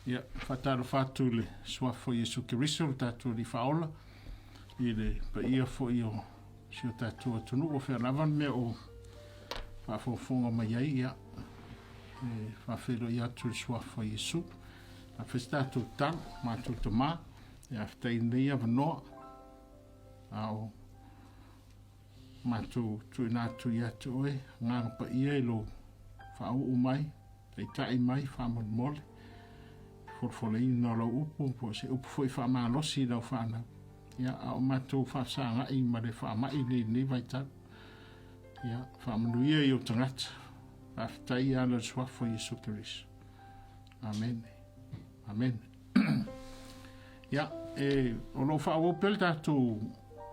Ia, faatalofa atu i le Suafa o Iesu Keriso, le tatou Alii Faaola, i le paia foi o si o tatou atunuu, o fea lava le mea o faafogafoga mai ai, ia, e faafeiloai atu i le Suafa o Iesu. A fai se tatou tatalo, matou Tama, ia faafetai i lenei avanoa, a o matou tuuina atu ia te oe, Agaga Paia i lou faauu mai, taitai mai faamolemole, folafolaina o lau upu, po o se upu foi faamalosi i lau fanau. Ia, a o matou faafesagai ma le faamai nei i lenei vaitau. Ia, faamanuia i ou tagata. Faafetai e ala i le suafa o Iesu Keriso. Amene. Amene. Ia, e, o lo o faaauau pea le tatou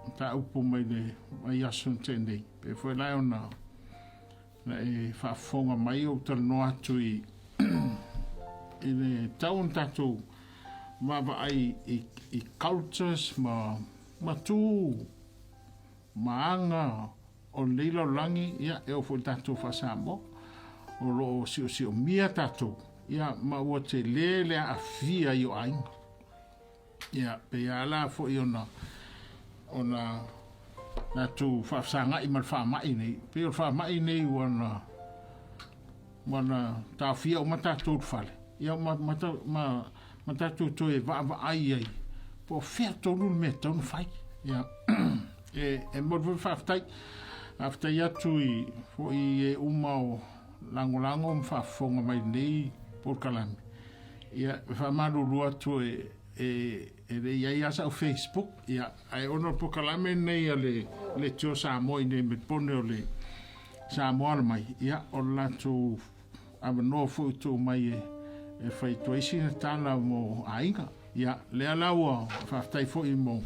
mataupu mai le vaiaso na tea nei. Pe foi la ona na e faafofoga mai ou talanoa atu i i le tau ona tatou vaavaai i, i cultures ma, ma tu ma aga o lenei lalolagi, ia, e oo foi i le tatou faa-Samoa, o lo o siosiomia tatou, ia, ma ua tele le aafia i o aiga. Ia, pei lava la foi ona, ona latou faafesagai ma le faamai nei, pei o le faamai nei ua na, ua na taofia uma tatou i le fale, ia ma, ma, ma, ma tatou toe vaavaai ai, po o fea tonu le mea e tatau ona fai. Ia, e, e momoli foi le faafetai. Faafetai atu i foi i e uma o lagolago ma faafofoga mai i lenei polokalame. Ia, e faamalulu atu e, e, e le i ai lava sau Facebook, ia, ae ona o le polokalame lenei a le Leitio Samoa i inei i Melbourne o le Samoa Ala Mai, ia, o le latou avanoa foi ua tuu mai e, e fai atu ai sina tala mo aiga. Ia, lea la ua faafetai foi mo,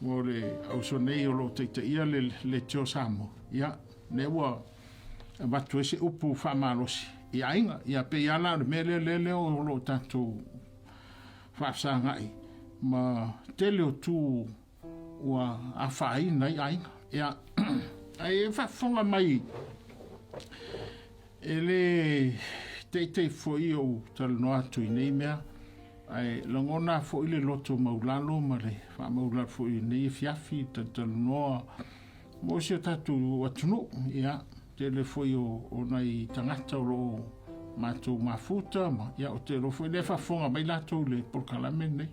mo le auso nei o lo o taitaia le Leitio Samoa, ia, lea ua avatu ai se upu faamalosi i aiga. Ia, pei lava la o le mea lea, lea, lea o lo o tatou faafesagai ma tele o tu ua afaina ai aiga. Ia, ae faafofoga mai e le teitei foi ou talanoa atu i nei mea, ae lagona foi le loto maulalo ma le faamaulalo foi i lenei afiafi, talatalanoa mo si o tatou atunuu. Ia, tele foi o, o nai tagata o lo o matou mafuta, ma, ia, ou te iloa foi lea faafofoga mai latou i le polokalame lenei.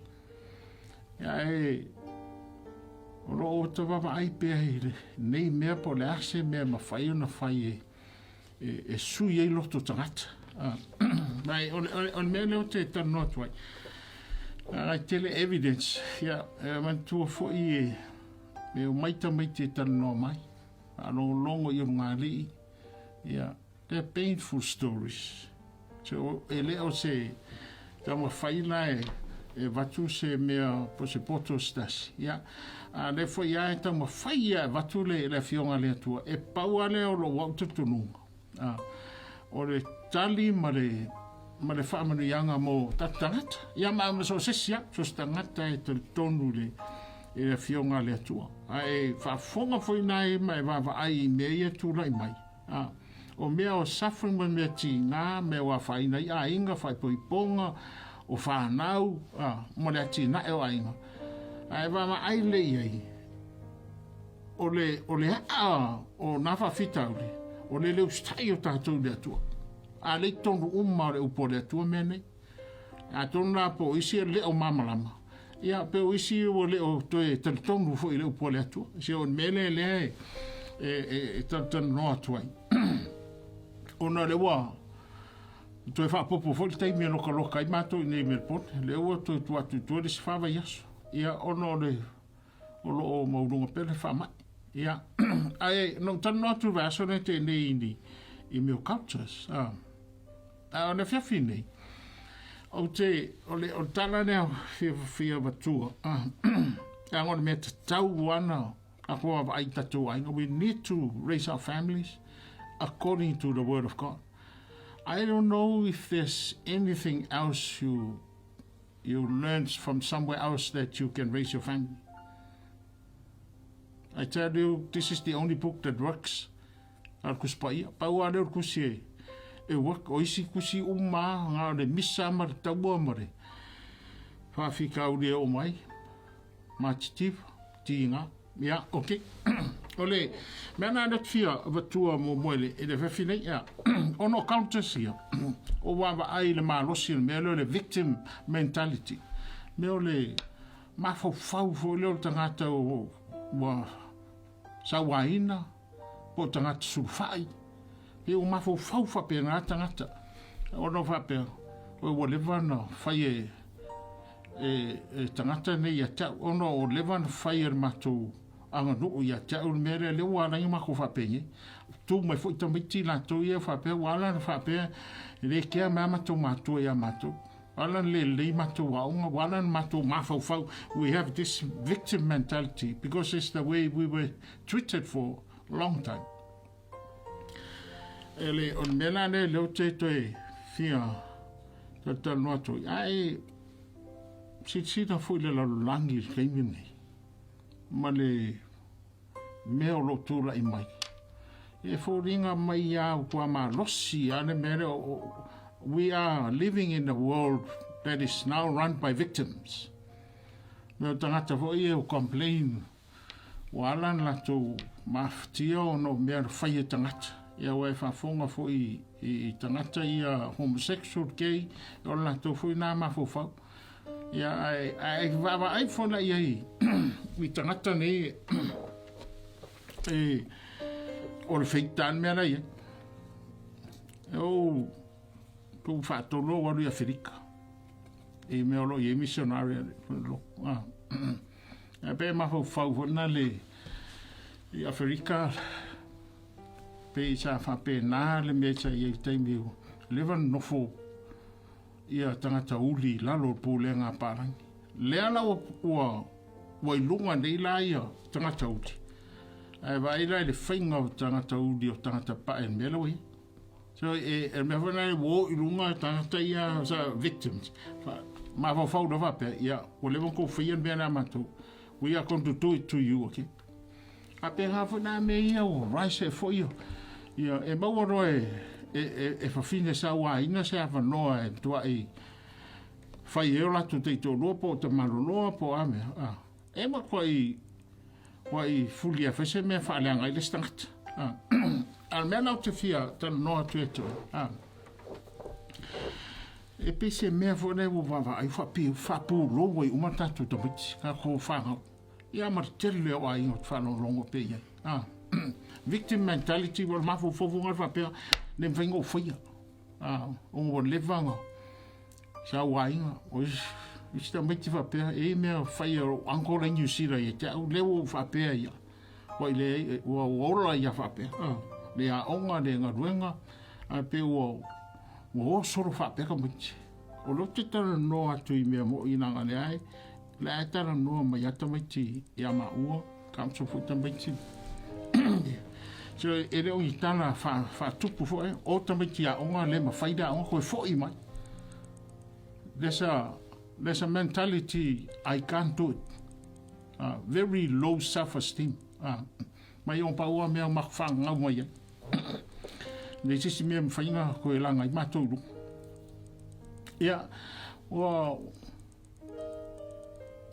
Ia, ae o lo o ta vaavaai pea i lenei mea po o le a se mea e mafai ona fai e, e, e sui ai loto tagata. Ae o le, o le, o le mea lea ou te talanoa atu ai, ae tele evidence, ia, e manatua foi e, e omai tamaiti e talanoa mai, faalogologo i ulugalii, ia, they're painful stories. So, e le o se taumafai la e, e avatu se mea po o se poto se tasi. Ia, a lea foi lava e taumafai ia e avatu le, le Afioga a le Atua, e pau lava lea o lou au talitonuga. A, o le tali ma le, ma le faamanuiaga mo tatou tagata. Ia, ma, ma so o se isi lava, so o se tagata e talitonu i le, i le Afioga a le Atua. A e faafofoga foi nā e ma e vaavaai i mea ia e tulai mai. A, o mea o suffering ma mea tiga, mea ua afaina ai aiga, faaipoipoga, o fanau, a, ma le atinae o aiga. Ae vaavaai lelei i ai, o le, o le aa o nā faafitauli, o le le usitai o tatou i le Atua. A lea i totonu uma o le upu a le Atua mea nei. Atonu la po o isi e le o malamalama, ia pe o isi ua le o toe talitonu foi i le upu a le Atua. Se o le mea lea lea e, e, e, e talatalanoa atu ai. Ona lea ua toe faaopoopo foi le taimi e lokaloka ai matou i nei i Melbourne, lea ua toe tuu atu i tua le isi fa vaiaso. Ia ona o le o lo o maualuga pea le faamai. Ia, ae na ou talanoa atu i le vaiaso lea na tea nei i, i mea o cultures. Ah. A o le afiafi nei, ou te, o le, o le tala lea fia, fia avatua, ah, leaga o le mea tatau ana tatou vaavaai i tatou aiga. We need to raise our families according to the word of God. I don't know if there's anything else you you learned from somewhere else that you can raise your family. I tell you, this is the only book that works. A le Tusi Paia. Pau lava lea o le tusi e, e work. O isi tusi uma lava, na o le misa ma le taua ma le faafitauli e oo mai. Matitiva, tiga. Ia, ok. O le mea lena lea ou te fia avatua muamua i le, i le afiafi nei, ia. Ona o cultures ia, o vaavaai i le malosi o le mea lea o le victim mentality. Mea o le mafaufau foi lea o le tagata ua sauaina, po o tagata sulufai, pei ua mafaufau faapena tagata, ona o faapea, oi ua leva ona fai e, e, e tagata nei ia te au, ona o leva ona fai e le matou aganuu ia te au le mea lea, lea ua ala ai ona matou faapenei. Tu mai foi tamaiti latou ia faapea, ua ala ona faapea, e le kea mai lava matou matua ia matou. Ua ala ona le lelei matou aoga, ua ala ona matou mafaufau. We have this victim mentality because it's the way we were treated for long time. E le, o le mea la lea lea ou te toe fia talatalanoa atu ai. Ae silasila foi le lalolagi i le taimi lenei ma le mea o lo o tulai mai. E foliga mai lava ua malosi lava le mea lea. We are living in a world that is now run by victims. Mea o tagata foi ia o complain Ua ala ona latou mafatia ona o mea na fai e tagata. Ia ua e faafofoga foi i tagata ia homosexual, gay, o le latou foi na mafaufau. Ia ae, ae vaavaai foi la i ai i tagata nei e, o le feita le mea la i ai. E ou, tou faatolu ou alu i Aferika. I mea o lo o i ai missionary a le loku. Ah. Ae pei e mafaufau foi lena le i Aferika pei sa faapena le mea sa i ai i taimi ua leva ona nofo ia tagata uli i lalo o le pulega a Palangi. Lea la ua, ua, ua i luga nei la ia tagata uli. Ae vaai la i le faiga o tagata uli o tagata pae i le mea la ua i ai. So, e, e mea foi lea ua o i luga tagata ia sa victims. Fa, mafaufau loa faapea, ia, ua leva ona tou faia le mea lea a matou. We are going to do it to you, okay? Faapena foi na mea ia ua rise ai foi ia, ia e maua loa e, e, e, e fafine sauaina se avanoa e matuai fai ai o latou taitoalua po o tamaloloa po o a mea. Ah. E matuai Ua i fuli e fai se mea faaleaga ai le isi tagata. A o le mea la ou te fia talanoa atu ia te oe, e pei se mea foi lea ua vaavaai faapulou ai uma tatou tamaiti, tatou fanau. Ia ma le tele o aiga ou te faalogologo pea i ai. Victim mentality, ua mafaufau foi ngale faapea, le mafai ona ou faia. Ona ua leva ona sauaina, o isi tamaiti faapea, e i ai mea fai a lou uncle la i New Zealand ia te au, lea ua ou faapea ia, ua i leai, ua ola ia faapea, le aoga, le galuega, ae pei ua ua o solo faapea tamaiti. O lea ou te talanoa atu i mea moni leaga o lea e, lea e talanoa mai lava tamaiti ia maua, council foi tamaiti. So, e le o ni tala faatupu foi, o tamaiti aoga le mafai le aoga, toe foi mai. There's a, there's a mentality, I can't do it. Very low self-esteem. Mai o paua mea o maku whangau mai ai. Nei se isi mea mawhai ngā koe langa i mātou ru. Ia, ua,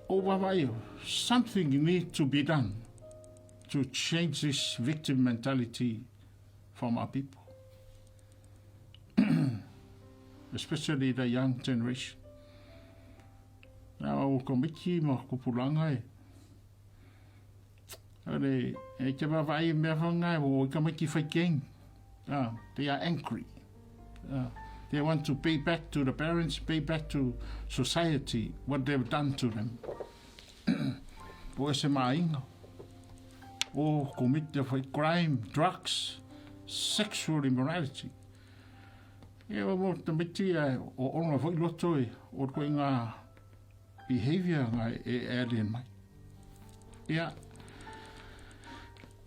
o wawaio, something need to be done to change this victim mentality from our people. Especially the young generation. Nā o komiti ma kupulanga e, Ale, e te vaavaai i mea whangai, o i tamaiti whai gang. They are angry. They want to pay back to the parents, pay back to society what they've done to them. O ese maaiga. O commit the crime, drugs, sexual immorality. E o mo tamaiti o ona foi loto e o koe ngā behavior nga e alien mai. Ia,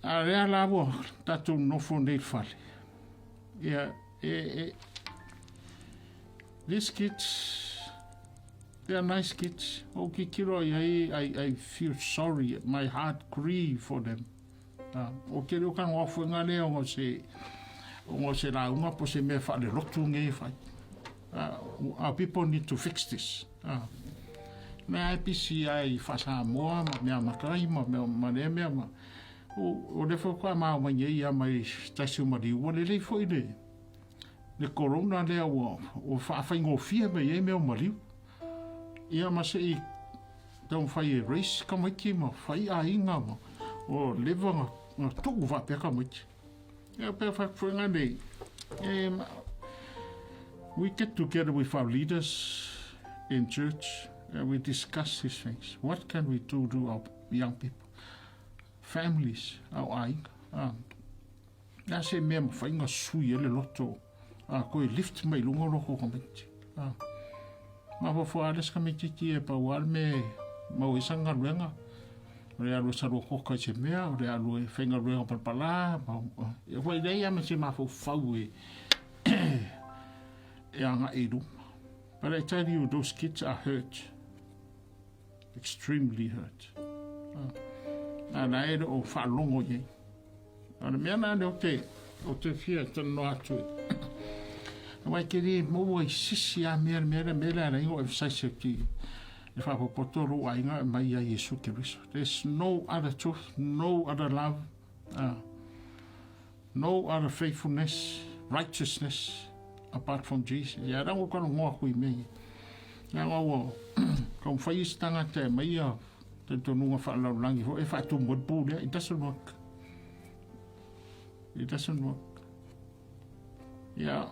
a lea la ua tatou nofo nei i le fale. Ia, e, e, these kids, they are nice kids. Ou kikilo i ai, I, I feel sorry, my heart grieve for them. O ke leo ka ngoa fuenga lea o se Ona o se lauga po o se mea faalelotu nei e fai. Our people need to fix this. Mea e pisi ai faa-Samoa ma mea matai ma mea ma lea mea ma o lea foi faatoa maua mai nei ia mai tasi o maliu ua lelei foi le le corona lea ua ua faafaigofie mai ai mea o maliu. Ia ma se i taumafai e raise tamaiti ma fai aiga ma ua leva na na tuu faapea tamaiti. Ia pea fai atu foi nei, e, we get together with our leaders in church and we discuss these things. What can we do to our young people? Families, our aiga. Ah. Na se mea mawhai ngā sui e le loto. A koe lift mai lunga loko tamaiti. Ah. Mafaufau lava le isi tamaititi e pau lava le mea e maua ai sana galuega, o le alu e salua koka i se mea, o le alu e faigaluega palapala, ia ua leai lava ma se mafaufau e e agai i luma. But I tell you, those kids are hurt. Extremely hurt. Ah. Na e le o faalogo i ai. O le mea lena lea ou te, ou te fia talanoa atu ai. Aua e te le maua i sisi lava mea le mea lea, mea lea e ala ai ona ou emphasize atu i le faapopoto o lou aiga e mai ia Iesu Keriso. There's no other truth, no other love, no other faithfulness, righteousness apart from Jesus. Ia lea ua ou talanoa atu i mea ia. Leaga ua taumafai isi tagata e aumai ia talitonuga faalalolagi foi e faatumu ai le pu lea. It doesn't work. It doesn't work. Ia,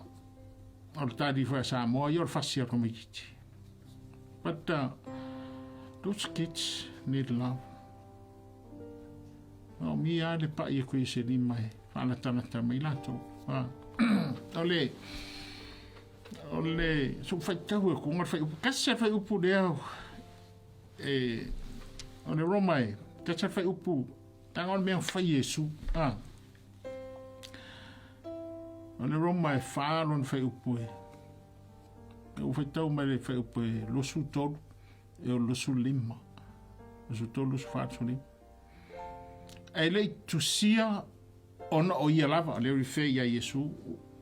o le tali foi a Samoa, ia o le fasi a le tamaitiiti. But those kids need love. Maomia lava le pai atu i se lima e faalatalata mai latou. Ah. O le o le so faitau e konga le kasi le whaiupu lea e o le Roma e kasi le whaiupu tanga o le mea whai Iesu. Ah. O le Roma e whā lona whaiupu e. E ua faitau mai le whaiupu e 23 e o 25. 23, 24, 25. E le i tusia ona o ia lava, lea refer ia Iesu,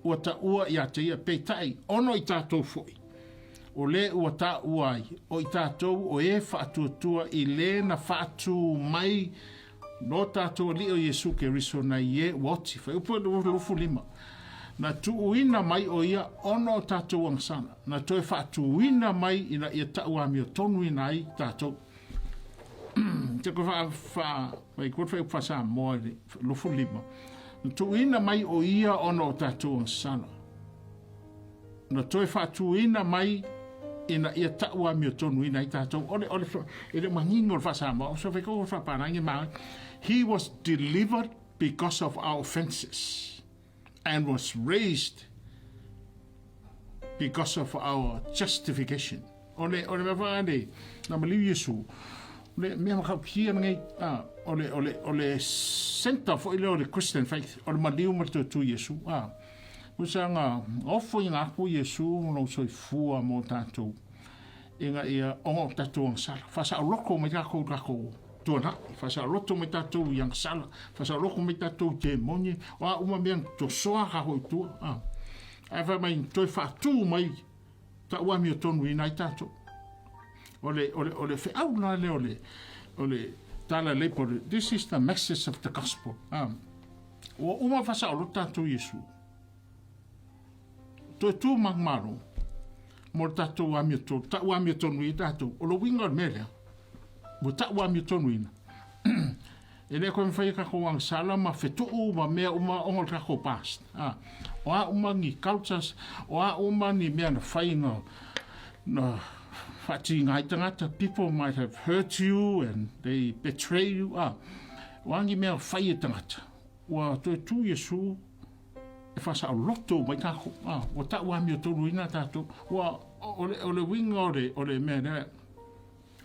ua taua ia te ia, peitai, ona i tatou foi, o le ua taua ai, o i tatou o e faatuatua i le na faatu mai no tatou Alii o Iesu Keriso nai e ua oti, fuaiupu e 25. Na tuuina mai o ia ona o tatou agasala, na toe faatuina mai ina ia tau amiotonuina ai tatou. Te koe wha, wha, whai koe whai upa Samoa i le 25. Na tuuina mai o ia ona o tatou agasala. Na toe faatuina mai ina ia tau amiotonuina ai tatou. O le, o le, e le manino o le faa-Samoa, o se whai koe wha ma. He was delivered because of our offenses and was raised because of our justification. O le, o le mea wha nei, na maliu Iesu, o le mea makaukia nei, ah, o le, o le, o le center foi lea o le Christian faith, o le maliu ma le tuatu Iesu. Ah, o sa nga ofo i ngā aku Iesu no soifua mō tātou. Ina ia ona o tātou agasala. Whasaoloko mai tākou tākou tuana'i. Whasaoloto mai tātou i agasala. Whasaoloko mai tātou i te moni. O a uma mea tosoa ka hoi tua. Ah. Ai whai mai toe whaatū mai ta ua mio tonu i nai tātou. O le, o le, o le wheau la le o le, o le tala leipo. This is the message of the gospel. Ah. Ua uma whasaoloto tātou Iesu. Toe tū mangmalo mō le tātou amiotonu, ta'u amiotonu i tātou. O le uiga o le mea lea, ua ta'u amiotonuina. E le koe mawhai e kākou agasala ma fetu'u ma mea uma ona o le kākou past. Ah, o a uma ni cultures, o a uma ni mea na whai na, na whaatinga ai tangata. People might have hurt you and they betray you. Ah, o a ni mea whai e tangata. Ua toe tū Iesu e whaasaoloto mai tākou. Ah, ua ta'u amiotonuina tātou. Ua, o le, o le uiga o le, o le mea lea,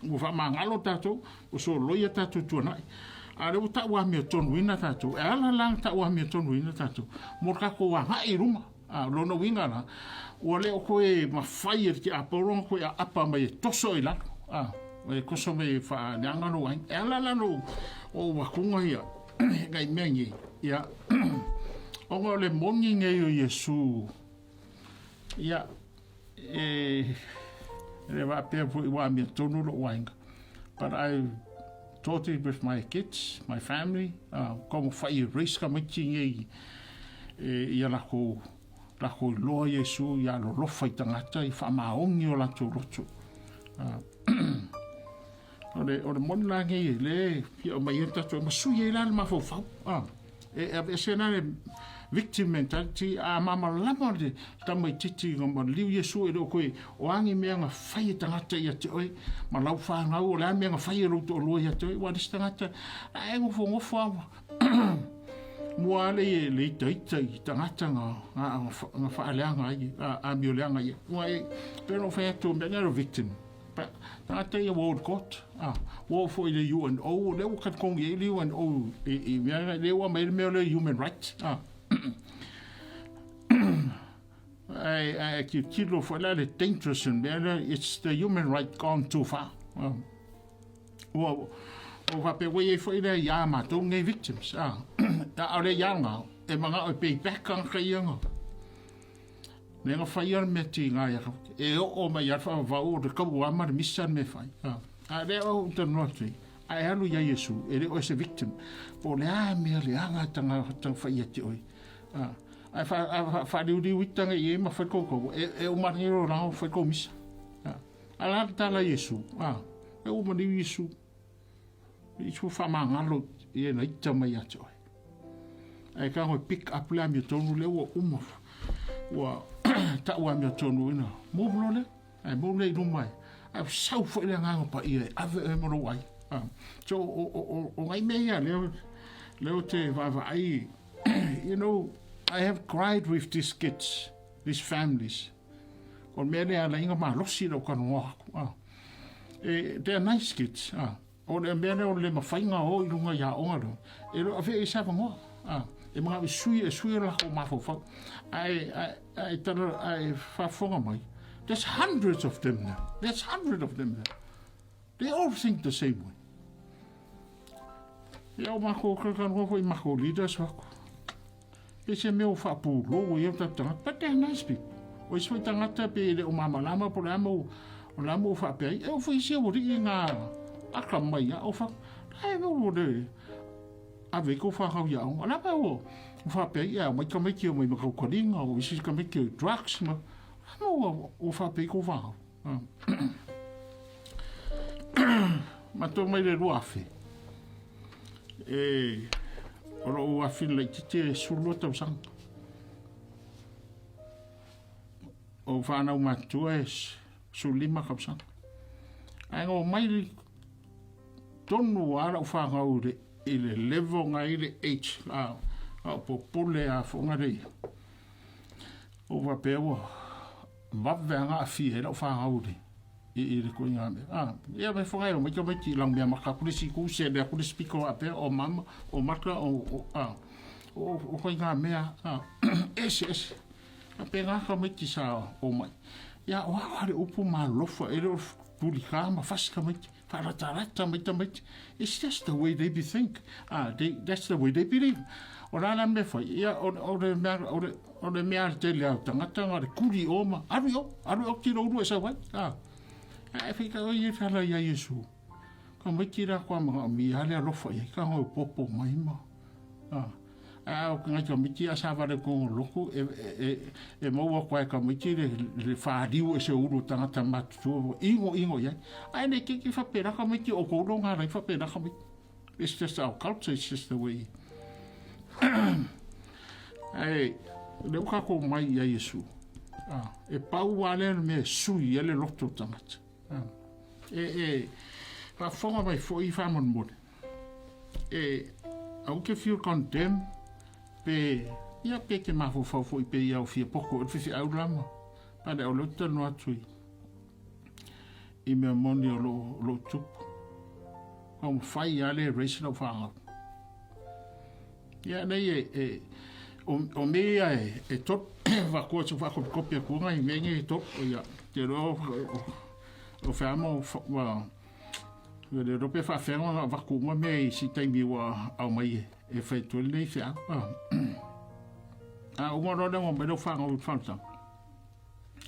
ua faamagalo tātou, ua soloia tātou tuanai. A lea ua ta'u amiotonuina tātou. E ala la na ta'u amiotonuina tātou. Mo le kākou agai i luma. A, lona uiga la, ua le o koe mafai e le tiapolo ona koe aapa mai e toso i lalo. A, e toso mai e whaaleanga lou aiga. E ala la lou, o wakunga ia, ngai mea nei, ia, Ona o le moni nei o Iesu, ia, e le faapea foi ua amiotonu lou aiga, but I taught it with my kids, my family, taumafai e raise tamaiti nei e, ia lakou lakou iloa Iesu, ia alolofa i tagata, i faamaoni o latou loto. O le, o le moni la nei, le fia aumai ai le tatou, ma sui ai la le mafaufau. E aveese la le victim mentality, a malamalama le tamaitiiti na maliu Iesu e le o koe, o a ni mea na fai e tagata ia te oe, ma lau fanau, o le a mea na fai e lou toalua ia te oe, ua le isi tagata, a e nofonofo lava, mua lava le le itaita i tagata na, na, na faaleaga ai, amioleaga ia. Ua e, pei ona ou fai atu, o mea na o victim. Tagata ia ua o i le court, ua oo foi i le UNO, o lea ua talitonu i ai le UNO i mea, lea ua aumai ai le mea lea human rights. Ae tilotilo foi la le dangerous le mea lea, it's the human right gone too far. Ua faapea ua i ai foi lea ia matou nei victims. A o le ia lena, e manao e pay back tagata ia na. Lea na fai le mea tiga ia e oo mai ia le faavavau o le tauā ma le misa le mea e fai. A lea ou talanoa atu ai, a e alu ia Iesu, e le o se victim. Po o le a mea leaga e tagata fai ia te oe. Ae faaliuliu ita nei i ai ma fai koukou, e uma nei lo lao fai kou misa. A la le tala Iesu, e uma niu Iesu. Iesu faamagalo i e na ita mai ia te oe. Ae ka hoi pick up le amiotonu lea ua uma. Ua tau amiotonu ina move loa lea. Ae move lea i luma e. Ae sau foi le agaga paia e ave oe ma lou ai. So o ngai mea ia lea, lea ou te vaavaai, you know, I have cried with these kids, these families. O le mea lea ala ai na malosi lau talanoa atu. E, they are nice kids. O le mea lea o le le mafai ona o i luga i aoga lea, e le o avea i se avanoa. E manao e sui, e sui o latou mafaufau. Ae, ae, ae, tala, ae faafofoga mai, there's hundreds of them there. There's hundreds of them there. They all think the same way. Ia o makou talanoa foi i makou leaders fako. Pe se mea o faapulou ai o tatou tagata. But they're nice people. O isi foi tagata pe le o malamalama po o le a mo o le a mo faapea ai. E o foi isi aualii nga akamai a o fa. Ai mo le ave i kou whakau i aoga. La pa o faapea ai, e mai tamaiti o mai makaukaliga, o isi tamaiti o drugs ma. Mo o faapea i kou whakau. Matou mai le 2000. E, o lou afine laitiiti e 12 tausaga. O whanau matua e 15 tausaga. Ae na omai tonu a lau whanau i le, i le level na i le age la, a o popole a whaonga le ia. O wapea ua vave a aafia ai lau fanau i le i le ituaiga mea. A, ia me whangai o mai tamaiti i lau mea maka aku le siku, sele aku le speaker o apea, o mama, o maka, o, o, a, o, o ituaiga mea, a, ese, ese. A pēnā tamaiti sa o mai. Ia, o a le upu malofa, e le o pulika ma fasi tamaiti, whaaratarata mai tamaiti. It's just the way they be think. Ah, they, that's the way they believe. O la la mea whai, ia, o, o le mea, o le, o le mea a tele au tangata, ngā le kuri o ma, aru i o, aru i o ki rōrua e sau ai. Ah, e whika oi e whala ia Iesu. Ka maiti rā kua mga o mi ale alofa ia, ka ngau popo mai ma. Ah, a o ngai tamaiti a sa wale ko loko e, e, e maua koa e tamaiti le, le whāriu e se uru tangata matutua, ingo ingo ia. Ai nei keiki whapera tamaiti o koulo ngā rai whapera tamaiti. It's just our culture, it's just the way. Ai, le uka ko mai ia Iesu. Ah, e pau a le mea sui e le loto tangata. Ah, e, e, whaafonga mai foi whaamonemone. E, au ke feel condemn, pe, ia pe te mafaufau foi pe ia o fia poko, e whiwhi au lama. Pale au leo tanu atu i, i mea moni o loo, loo tupu. Ka mawhai a le race lau whangau. Ia nei e, e o, o me ia e, e top, whakoa tu whakopikopi a kuanga i mea nge e top, o ia, te roa o, o, o whaama o, wa, le rope whaawhenga nga waku uma mea i si taimi ua au mai e, e whai tole nei whiau. Ah. A uma loa lea ua aumai lau fanau i le faamatalaga,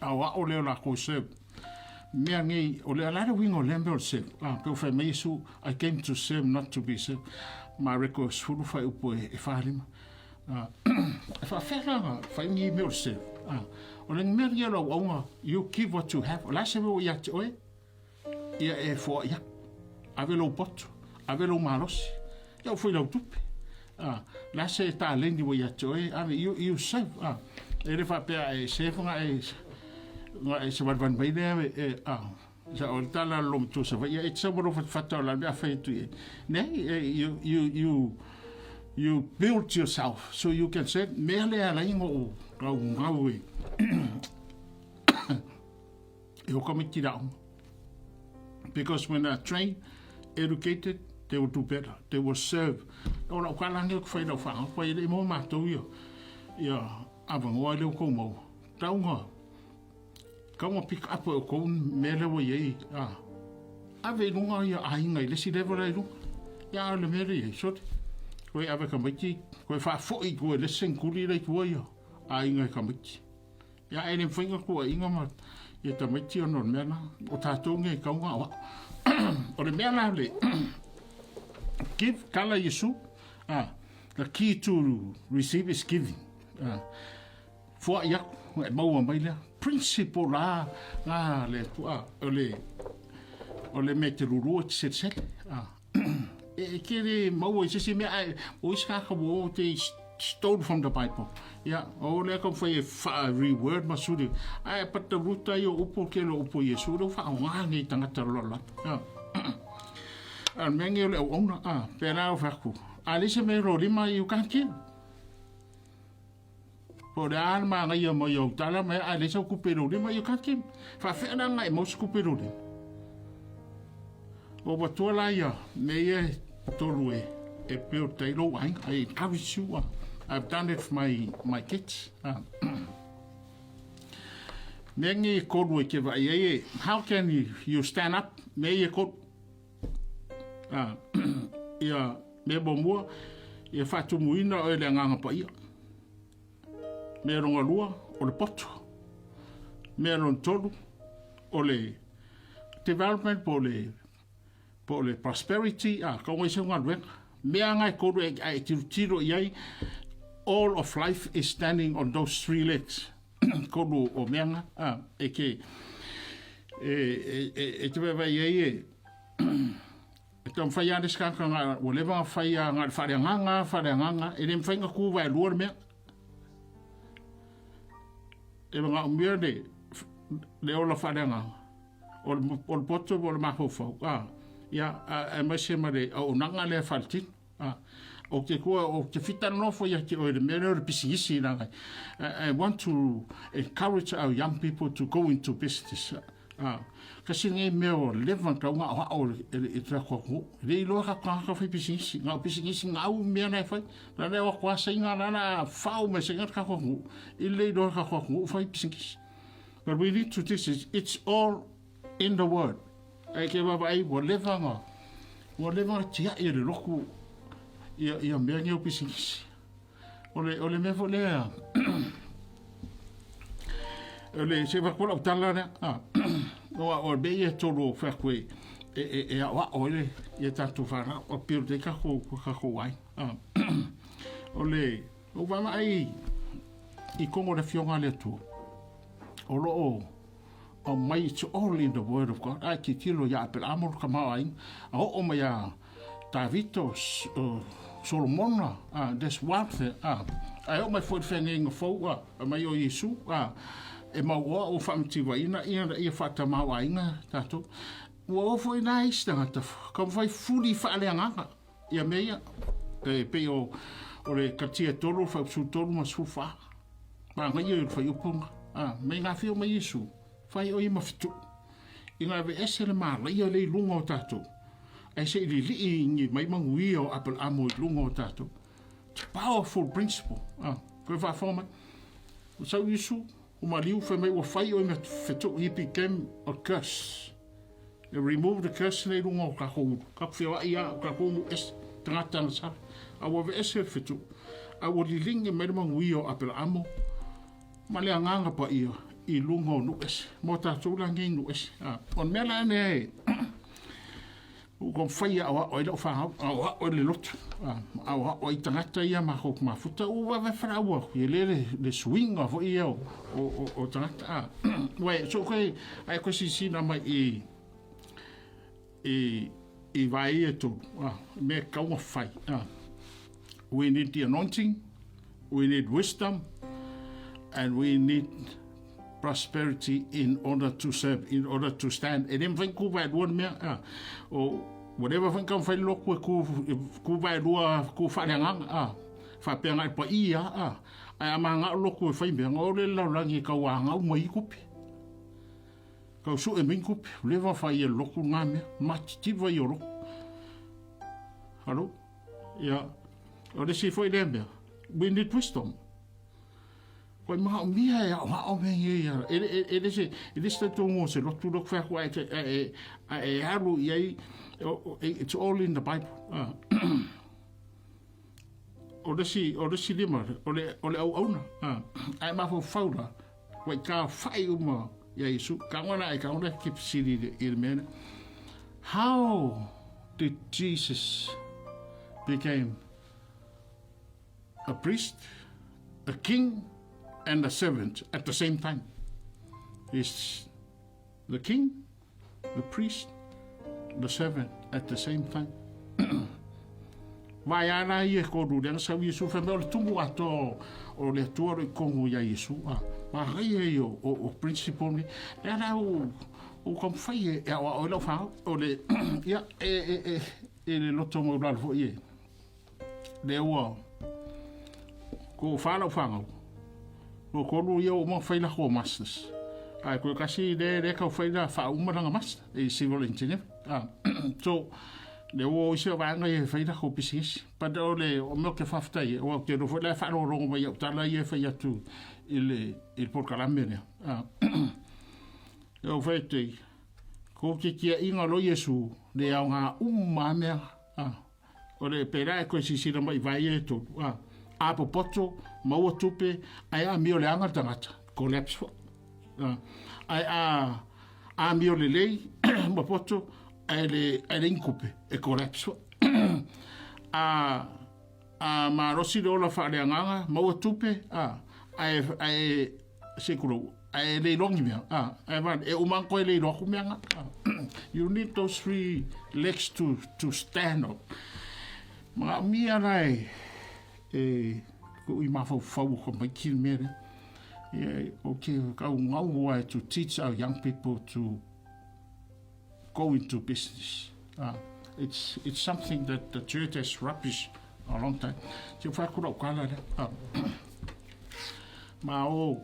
a o a'o lea o latou e serve. Mea nei, o le, la le uiga o lea mea o le serve. A, pe ua fai mai Iesu, I came to serve, not to be served. Mareko 10 fuaiupu e 45. A, e faafefea la ona fai ni mea o le serve? A, o le mea lenei o le auauna, you give what you have. O le a se mea ua ia te oe? Ia e foai aku. Ave lou poto, ave lou malosi, ia oo foi lau tupe. A, le a se taleni ua ia te oe, ave, you, you serve. A, e le faapea e serve na e, na e savalivali mai lea, e, a, sa o le tala a le olomatua Savaii, ia e te sau ma lou fatafata o le a le mea a fai atu i ai. Leai, e, you, you, you, you build yourself so you can serve. Mea lea e ala ai ona ou naunau e, e o tamaiti le aoga. Because when they are trained, educated, they will do better. They will serve. O lau tala nei ou te fai i lau faaga, e le i maua matou ia, ia avanoa lea ua outou maua. Tau na, tau na pick up e outou mea lea ua i ai, a, ave i luga ia aiga i le isi level la i luga. Ia a o le mea lea i ai, sole, koe ave tamaiti, koe faafoi i tua i le isi seneturi la i tua ia aiga i tamaiti. Ia e le mafai ona tuuaiina ma ia tamaiti ona o le mea la. O tatou nei e tatau ona aoao. O le mea la le give tala Iesu, ah, the key to receive is giving. Ah, foai aku, e maua mai lea. Principle la, la le Atua, o le, o le mea e te lulua e te selesele. Ah, e ke le maua i se isi mea, ae o isi tagata ua o te stole from the Bible. Ia, o lea ka mafai e wha reword ma suri. Ae but the root ai o upu ke lo upu Iesu, lea ua whaonga nei tangata lola. Ia. A mea nei o le auauna, a, pēlā o whaku. A le se mea ro lima, you can't kill. Po o le a le manaia mai o au tala mai ae leai sau tupe i lou lima, you can't give. Faafefea la ona e maua se tupe i lou lima? Ua avatua la ia mea ia e tolu e e build ai lou aiga. I encourage you. I've done it for my, my kids. Mea nei e tolu e te vaai ai e, how can you, you stand up? Mea ia e tolu. Ia mea muamua, ia faatumuina oe e le Agaga Paia. Mea lona lua, o le poto. Mea lona tolu, o le development po o le, po o le prosperity, a, kau ai sau galuega. Mea nga e tolu e, a e tilotilo i ai, all of life is standing on those three legs. Tolu o mea nga, a, e ke, e, e, e, e te vaivai ai e, e taumafai lava le isi tagata na, ua leva ona fai lava na o le faaleagaga, faaleagaga, e le mafai ona tu vaelua le mea. E manaomia le, le ola faaleagaga, o le, o le poto ma o le mafaufau, a, ia, aemaise ma le auaunaga lea faaletino. A, ou te kua, ou te fitalanoa foi ia te oe i le mea lea o le pisinisi, leaga I, I want to encourage our young people to go into business. A, kasi lenei mea ua leva ona tatau ona aoao e le tatou atunuu. E le iloa tatou tagata fai pisinisi, na o pisinisi na au mea na e fai. La le o atu lava Saina la la fao mai Saina le tatou atunuu. I le iloa tatou atunuu fai pisinisi. But we need to teach it. It's all in the word. Ae ke vaavaai ua leva ona ua leva ona tiai e le lotu ia ia mea nei o pisinisi. O le o le mea foi lea o le se avatu lau tala lea a o o le mea ia e tolu o fai atu e e e e aoao ai le ia tatou fanau o build ai tatou tatou aiga. A o le ou vaavaai i totonu o le Afioga a le Atua o lo o aumai it's all in the word of God. Ae tilotilo ia Aperaamo le tamaoaiga, a oo mai ia Tavita, o Solomona, there's wealth there. Ae oo mai foi i le feagaiga fou, aumai o Iesu, e mauoa ua faamativaina ina ia faatamaoaiga tatou. Ua oo foi la isi tagata, taumafai fuli faaleagaga ia mea ia. E pei o, o le Kalatia e 3, fuaiupu 13 ma 14. Manaia ia o le fuaiupu lena. A, mai na afio mai Iesu, fai o ia ma fetuu. Ina aveese le malaia lea i luga o tatou, ae se i lilii ni mai manuia o Aperaamo i luga o tatou. It's a powerful principle. A, koe faafofoga mai. Ua sau Iesu, ua maliu, fai mai ua fai oe ma fetuu, he became a curse. E remove the curse nei luga o tatou ulu. Tatou feoai lava, o tatou nuu ese, tagata na sala. A ua aveese le fetuu. A ua liligi mai le manuia o Aperaamo ma le Agaga Paia i luga o nuu ese. Mo tatou la nei nuu ese. A, o le mea la lea e ua taumafai e aoao ai lau fanau, aoao ai le lotu, aoao ai tagata ia matou te mafuta, ua vave falaua atu, e le le suiga foi ia o tagata. A, ua e, so koe, ai koe silasila mai i, i, i vae ia e tolu, a, mea e tatau ona fai. A, we need the anointing, we need wisdom, and we need prosperity in order to serve, in order to stand. E le mafai ku vae lua le mea. A, o whatever foi ka mafai loku e ku, ku vae lua, ku faaleagaga. A, faapea ngai pa i a, a. Ai a manga loku e fai mea, ngā le lalagi e kau anga uma i kupi. Kau su e mai kupi, leva fai e loku ngā mea, matitiva i o loku. Hello? Ia, o le si foi lea mea, we need wisdom. Koe manaomia e aoao mea ia ia. E, e, e, le se, e le se tautoga o se lotu loku whai aku a e, a e, a e alu i ai, it's all in the Bible. Ah. o le si, o le si lima, o le, o le auauna. Ah. Ae mafaufau la, ua i ka whai uma ia Isu. Ka ngona e ka ngona ki pisiri i le mea. How did Jesus became a priest, a king, and a servant at the same time? He's the king, the priest, the servant at the same time. Vai ana ia ko ru le sa Iesu fa me o le tumu ato o le atua ro i kongo ia Iesu a ma gai e o o principle ni le ala o o ka fai e o o lau fa o le ia e e e e le loto mo lalo fo ie le ua ko fa lau fangau ko kolu ia o ma fai la ko masters ai ko kasi le le ka fai la fa uma la master e civil engineer ah so le ua o isi o vaega ia e fai lako pisinisi. But o le o mea ou te faafetai ai, aua ou te iloa foi la e faalogologo mai i au tala ia e fai atu i le i le polokalame lea. Ah. E ou fai atu ai, ko te tiaiga lo Iesu, le aoga uma a mea. Ah. O le pērā e koe silasila mai i vae ia e tolu. Ah. A popoto, maua tupe, ae amio leaga le tagata, collapse foi. Ah. Ae a amio lelei ma poto, Ae le, ae le inkupe, e collapse foi. A, a malosi le ola faaleagaga, maua tupe, a, ae, ae, se kulou, ae le ilogi mea, a, ae vale, e uma koe le iloa ku mea nga. You need those three legs to, to stand on. Mga mia la e, e, ko i mafaufau o ka mai ki mea le. Yeah, okay, kau ngau ai to teach our young people to go into business. It's, it's something that the church has rubbish a long time. Te whai kura o kala le. Ma o,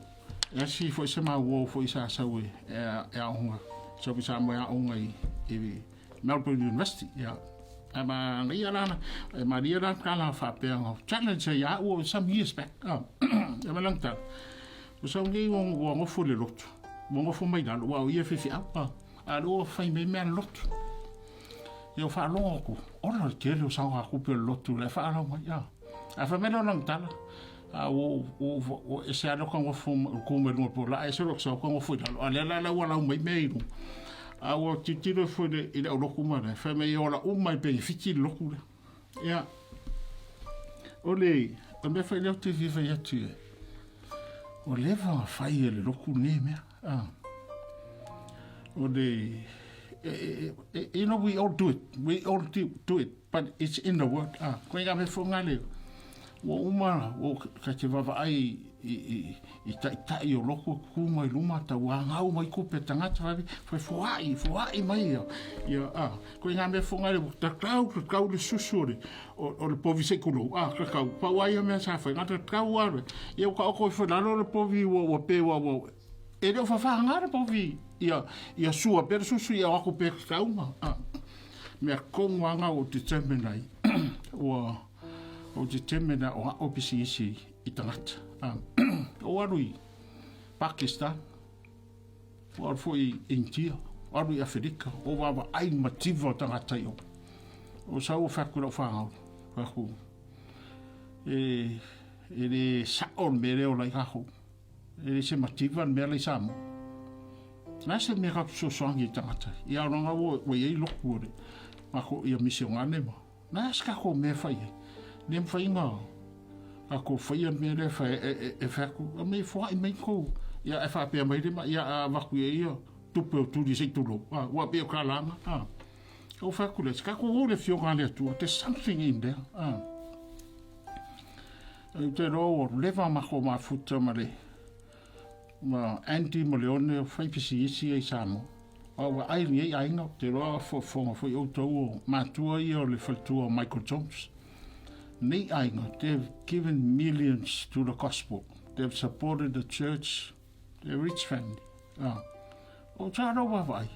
e si fo se ma wo fo isa sau e e aonga. Sau sa mo aonga i i Melbourne University. Yeah. E ma ngai ala e ma ria la kala fa pe challenge ya o some years back. E ma lang ta. O sau nei o ua ngofo le lotu. Ua ngofo mai lalo, ua o ia whiwhi apa. A le ua whai me mea lotu. Ia o whaalongo aku, ora le tele o sao aku pe lotu le whaalau mai. A, a wha mea lang tala. A o, o, o, e se alo ka ngofo ku me lunga po la e se lo sa ka ngofo i lalo. A le la la ua lau mai mea i lunga. A ua titilo fo le i le au loku mai le. Wha mea i ola umai pe i fiti loku le. Ia, o le, o mea fai leo te fai atu e, o leva na fai e le loku nei mea. Ah. O le, e, e, e, you know, we all do it. We all do, do it, but it's in the word. Ah, koe ngā mea whonga leo. Ua uma, ua ka te wawai i, i, i taitai o loko ku mai luma tau a ngau mai kupe tangata whai, whai foai, foai mai ia. Ia, ah, koe ngā mea whonga leo, ta kau, ta kau le susu o le, o, o le povi se kulou. Ah, ka kau, pau ai a mea sa whai, ngā ta kau a re. Ia uka oko i whai lalo le povi ua, ua pe ua, ua, e leo whawha ngā le povi ia, ia sua, pera susu ia wako pe kaunga. Ah, mea kongo anga o determine ai, ua, o determine o ao pisinisi i tangata. Ah, o aru i Pakistan, o aru foi i India, o aru i Awherika, o wawa ai mativa o tangata i o. O sau o whaku lau whangau, whaku. E, E le sa'o le mea lea e ola ai kākou. E le se mativa le mea la i Samoa. Le a se mea ka fesoasoani i tagata? Ia o langa ua ua iai loku o le makou ia misionane ma. Le a se kakou mea e fai ai? Le mafai ona kakou faia le mea lea fai e e e fai atu, a me foai mai kou. Ia e faapea mai le ma ia a avatu ia ia tupe o tuli se i tulou. A ua pei o kalana. A. Ou fai atu lea, se kakou o le afioga a le Atua, there's something in there. A. Ou te iloa ua leva matou mafuta ma le ma Andy ma Leone o fai pisinisi ia i Samoa. A ua ai lenei aiga, ou te iloa foofofoga foi outou o matua ia o le faletua o Michael Jones. Nei aiga, they've given millions to the gospel. They've supported the church. They're rich family. Ah. O tā rau vaavaai.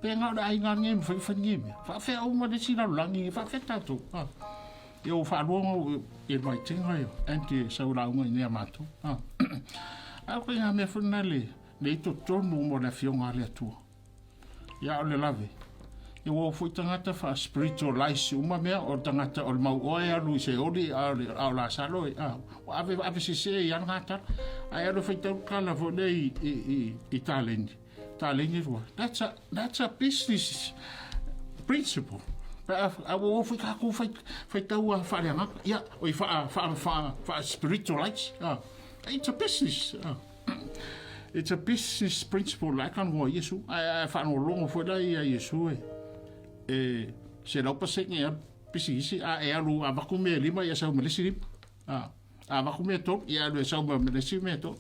Pe ngā o le aiga nge mawhai whai nge mea. Whaawhea au ma le si lalolagi nge whaawhea tātou. Ah. E o whaalua ngau e mai tenga ia. Anti e sau launga i nea mātou. Ah. A koe ngā mea whana le, le ito tonu mo le awhionga a le atua. Ia o le lave. E ua foi tagata wha spiritualize uma mea o tagata o le mau oe alu i se oli a o le a o la salo e a ua ave ave sese i ana ngā Ai alu whai tau kala fo le i i i i taleni. Taleni rua. That's a that's a business principle. Pe a a ua foi ka ku whai whai tau a whare anga. Ia o i wha wha wha wha spiritualize. Ah. It's a business. Ah. It's a business principle la kan hoa Iesu. Ai ai whanolongo foi la ia Iesu e. E se lau pasenge a pisinisi a e alu a vaku me lima ia sau me lesi lima. A, a vaku me tolu ia alu e sau me lesi me tolu.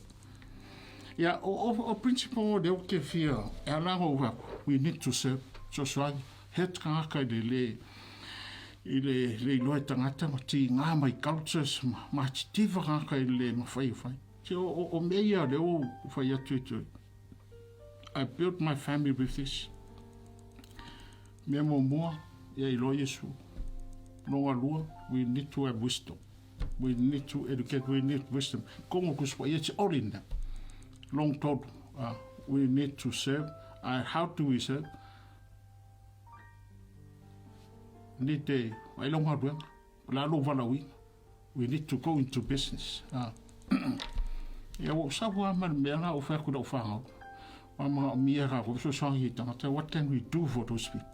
Ia o, o, o principle o leo ke fia e ala ngo uaku. We need to serve. Sosoani. He tangata i le le i le le iloa e tangata ma ti ngā mai cultures ma, ma titiva ngaka i le mawhai o whai. Se o, o, o mea ia leo o whai atu i tui. I built my family with this. Mea muamua, ia iloa Iesu. Longa lua, we need to have wisdom. We need to educate, we need wisdom. Kongo kuspa, it's all in them. Long tolu, we need to serve. How do we serve? Ni te, ai lau galuega, la lou valaauina. We need to go into business. Ah. Ia ua ou sau lava ma le mea lena ua fai atu i lau fanau. Ua manaomia e kākou fesoasoani i tagata, what can we do for those people?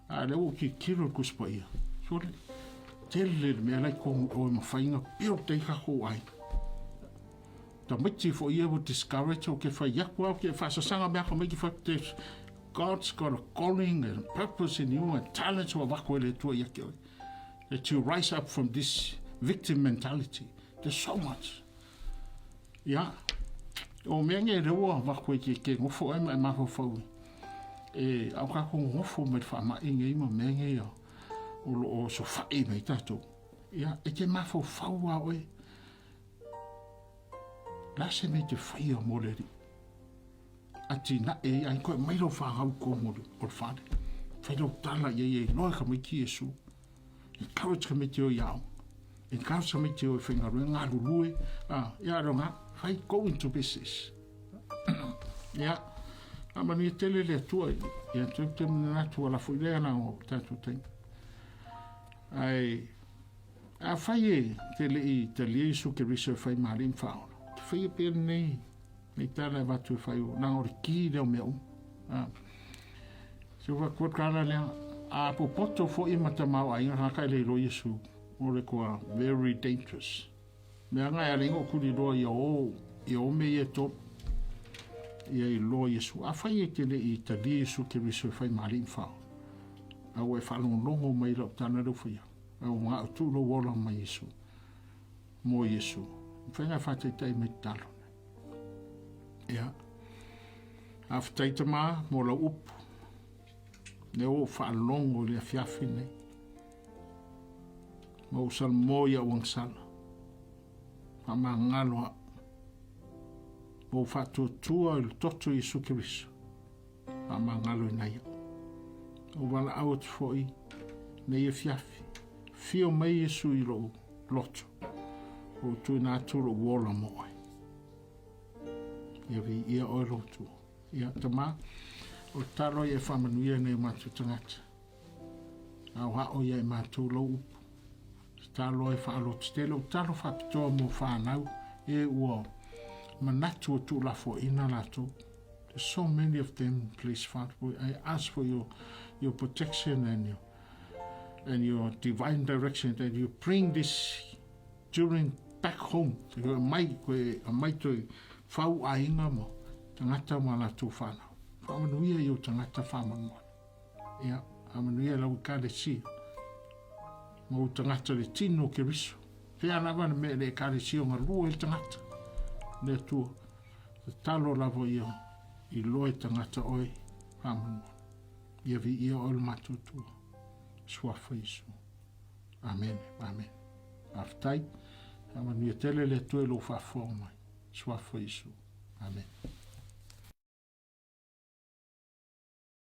A lea ua ou tilotilo i le Tusi Paia, sole, tele le mea la i totonu o e mafai ona build ai kākou aiga. Tamaiti foi ia ua discourage, ou te fai atu lava, ou te faasasaga mea tamaiti fai atu, God's got a calling and a purpose in you and talents ua avatu e le Atua ia te oe. That you rise up from this victim mentality. There's so much. Ia, o mea nei lea ua avatu e ke, ke nofo ai ma e mafaufau e au kākou nofo mai le faama'i nei ma mea nei o lo o sofa'i mai tatou. Ia, e te mafaufau a oe. La se mea te whaia mo le Alii. Atinae ai, ai koe mai lau whanau i tonu o le whare. Whai lau tala ia ia i loa tamaiti Iesu. Encourage tamaiti o i aoga. Encourage tamaiti o i whaingarue, ngā rurue. Ah, ia aro ngā, whai go into business. Ia, a manuia tele le Atua i, ia te te mana atu ala fo i lea na o tātou taimi. Ai, a whai e te le i talia Iesu Keriso e whai maari mwhaora. Te whai e pēr nei, Nei tala e vatu e whai o, nanga o le ki lea o mea uma. A. Se ua kua kala lea, a popoto foi ma ta mau ainga ka kai le ilo Iesu, o le koa very dangerous. Mea nga e ale ingo kuri loa ia o, ia o me ia to, ia i loa Iesu. A whai e te le i talia Iesu Keriso e whai maari mwhao. A ua e whalongolongo mai lau tana leo whaia. A ua ngā utu lo wola mai Iesu. Mo Iesu. Whai ngā whātaitai me te talo. Ia. Faafetai tama mo lau upu. Lea ua ou faalogo i le afiafi nei. Ma ou salamo i au agasala. Faamagalo au. Ma ou faatuatua i le toto o Iesu Keriso. Faamagalo ina ia. Ou valaau atu foi nei afiafi. Fio mai Iesu i lou loto. Ua ou tuuina atu lou ola mo oe. Ia viia oe lou Atua. Ia, Tama, o le tatalo ia e faamanuia nei o matou tagata. A o ao ia e matou lou upu. Tatalo ai faalototele, o tatalo faapitoa mo fanau e ua manatu ua tuulafoaiina latou. There's so many of them, please, Father. I ask for your protection and your divine direction that you bring this children back home. Koe mai, koe mai toi whau aiga ma tangata ma latou whanau. Whaamanuia i o tangata whaamanuia. Ia, faamanuia lau ekalesia. Ma ou tagata le tino o Keriso. Fea lava le mea le ekalesia o galue le tagata. Le Atua, tatalo lava ia i loe tagata oe faamolemole. Ia viia oe le matou Atua. Suafa Iesu. Amene, amene. Faafetai. Faamanuia tele le Atua i lou faafofoga mai. Suafa Iesu. Amene.